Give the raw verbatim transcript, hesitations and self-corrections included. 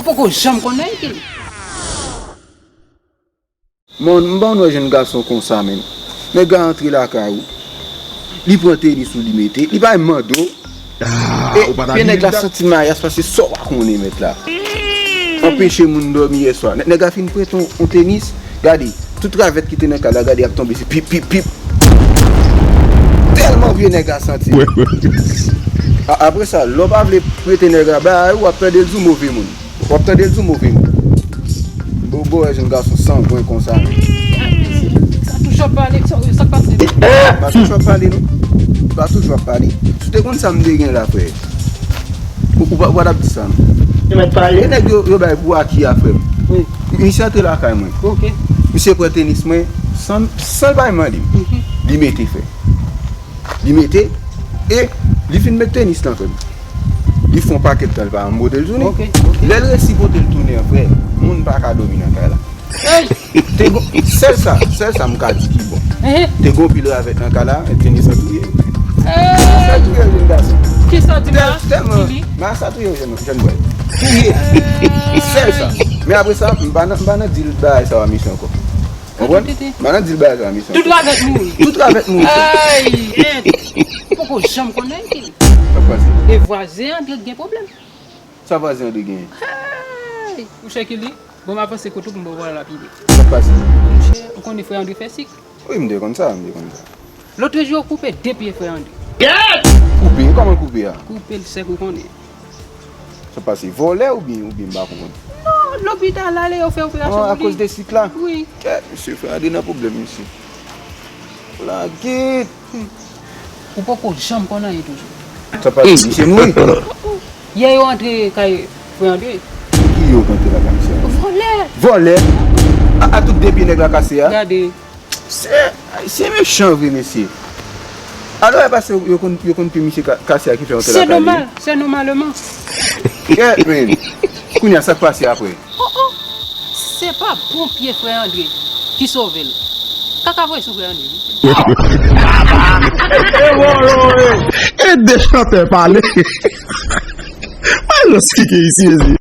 Poko janm konnen ki l. Mon, m pa konn wè jèn gason konsa menm. Nèg la antre lakay ou. Li pran tenis ou li mete. Li pa menm mande w. E pye nèg la santi mayas pase sa w pa konnen mèt la. Anpeche moun dòmi yèswa. Nèg la fin prete w yon tenis. Gade, tout ravèt ki te nan kay la, gade, y ap tonbe, se pip, pip, pip. Tèlman vye nèg la santi. Apre sa, lè w pa vle prete nèg la bagay, w ap tande l di w move moun. W ap tande l di w move moun. Bobo wè jèn gason sangwen konsa. Sa toujou ap pale, sa k pase? Pa toujou ap pale non. Pa toujou ap pale. Si w te konn sa m te gen la frè. Ou pa t ap di sa non. E nèg yo bay pou aki a frè m. Misye antre lakay mwen. Misye pran tenis mwen san l pa mande m. Li mete frè. Li mete e li fin met tenis nan frè m. Li fè yon pakèt tan li pa janm pote l tounen. Lè l resi pote l tounen an frè, moun pa ka dòmi nan kay la. Te gon sèl sa, sèl sa m ka di ki bon. Te gon pil ravèt nan kay la, tenis an touye. Sèl touye jèn gason. Kisa di la? Tèlman, ma sa touye jèn bwè. Touye. Sèl sa. Men apre sa, m pa nan di l bagay sa a misye ankò. Konprann? M pa nan di l bagay sa a misye ankò. Tout ravèt mouri. Tout ravèt mouri. Ay, en. Ou poko janm konnen ki l. Sa k pase? E vwazen an gen pwoblèm. Sa vwazen an te genyen? Hey! Ou chèke li? Bon, m avanse kote w pou m ba w vwala la pi byen. Sa k pase? Monchè, ou konnen frè André fè sik? Wi, m te konn sa, m te konn sa. Lòt jou, yo koupe de pye frè André. Koupe? Kòman koupe a? Koupe l sèk, ou konnen. Sa k pase? Vòlè oubyen, oubyen m pa konprann? Non, lopital ale, yo fè operasyon pou li. An, akoz de sik la? Wi. Kèt, mesye, frè André nan pwoblèm, mesye. Lagèt. Ou poko janm konn anyen toujou. Sa pase, misye mouri? Yè yo antre kay frè André. Ki yo k antre lakay misye? Vòlè. Vòlè? A, a tout de pye nèg la kase a? Gade. Se, se mechan vre, mesye. Alò, e pase yo konn, yo konn pye misye ka- kase a ki fè yo antre lakay li? Se nòmal, se nòmalman. Kèt, men. Kounye a, sa k pase apre? Oh, oh. Se pa bon pye frè André ki sove l. Kaka voye sou frè André, wi. E de chantè pale. Mwen lòs kike isi, mesye.